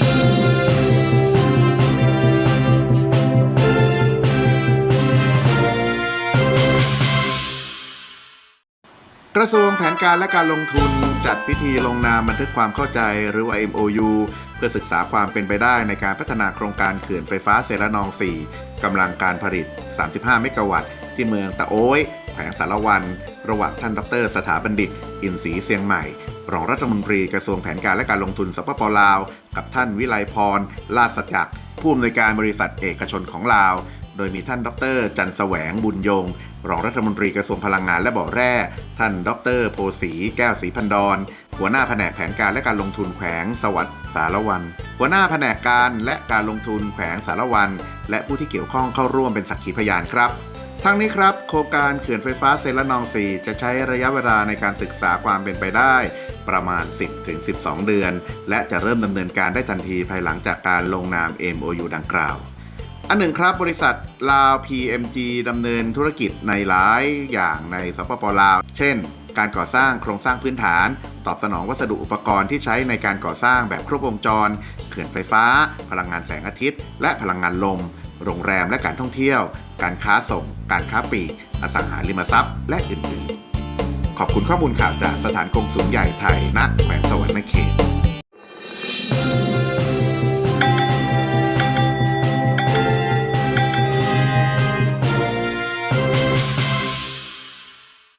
ກະຊວງແຜນການ ແລະ ການລົງທຶນ ຈັດພິທີລົງນາມບັນທຶກຄວາມເຂົ້າໃຈ ຫຼືວ່າ ເອັມໂອຢູ ເພື່ອສຶກສາຄວາມເປັນໄປໄດ້ໃນການພັດທະນາໂຄງການເຂື່ອນໄຟຟ້າເຊລະນອງສີ່ ກຳລັງການຜະລິດສາມສິບຫ້າເມກາວັດ ທີ່ເມືອງຕະໂອ້ຍ ແຂວງສາລະວັນ ລະຫວ່າງທ່ານ ດຣ. ສະຖາບັນດິດ ອິນສີຊຽງໃໝ່ ຮອງລັດຖະມົນຕີກະຊວງແຜນການ ແລະ ການລົງທຶນ ສປປ ລາວ ກັບທ່ານ ວິໄລພອນ ລາດສະຈັກ ຜູ້ອຳນວຍການບໍລິສັດເອກະຊົນຂອງລາວ, ໂດຍມີທ່ານ ດຣ. ຈັນສະແຫວງ ບຸນຍົງ ຮອງລັດຖະມົນຕີກະຊວງພະລັງງານ ແລະ ບໍ່ແຮ່, ທ່ານ ດຣ. ໂພສີ ແກ້ວສີພັນດອນ ຫົວໜ້າພະແນກແຜນການ ແລະ ການລົງທຶນແຂວງສະຫວັນ ສາລະວັນ, ຫົວໜ້າພະແນກການ ແລະ ການລົງທຶນແຂວງສາລະວັນ ແລະ ຜູ້ທີ່ກ່ຽວຂ້ອງເຂົ້າຮ່ວມເປັນສັກຂີພະຍານครับ. ທັງນີ້ครับ ໂຄງການເຂື່ອນໄຟຟ້າເຊລະນອງສີ່ ຈະໃຊ້ໄລຍະເວລາໃນການສຶກສາຄວາມເປັນໄປໄດ້ປະມານສິບເຖິງສິບສອງເດືອນ ແລະ ຈະເລີ່ມດຳເນີນການໄດ້ທັນທີພາຍຫຼັງຈາກການລົງນາມ ເອັມໂອຢູ ດັ່ງກ່າວ. ອັນໜຶ່ງครับ ບໍລິສັດລາວ ພີເອັມຈີ ດຳເນີນທຸລະກິດໃນຫຼາຍຢ່າງໃນ ສປປ ລາວ ເຊັ່ນ ການກໍ່ສ້າງໂຄງສ້າງພື້ນຖານ, ຕອບສະໜອງວັດສະດຸອຸປະກອນທີ່ໃຊ້ໃນການກໍ່ສ້າງແບບຄົບວົງຈອນ, ເຂື່ອນໄຟຟ້າ, ພະລັງງານແສງອາທິດ ແລະ ພະລັງງານລົມ, ໂຮງແຮມ ແລະ ການທ່ອງທ່ຽວ, ການຄ້າສົ່ງ, ການຄ້າປລີກ, ອະສັງຫາລິມະຊັບ ແລະ ອື່ນໆ. ຂອບຄຸນຂໍ້ມູນຂ່າວຈາກສະຖານກົງສຸນໃຫຍ່ໄທ ນະ ແຂວງສະຫວັນນະເຂດ.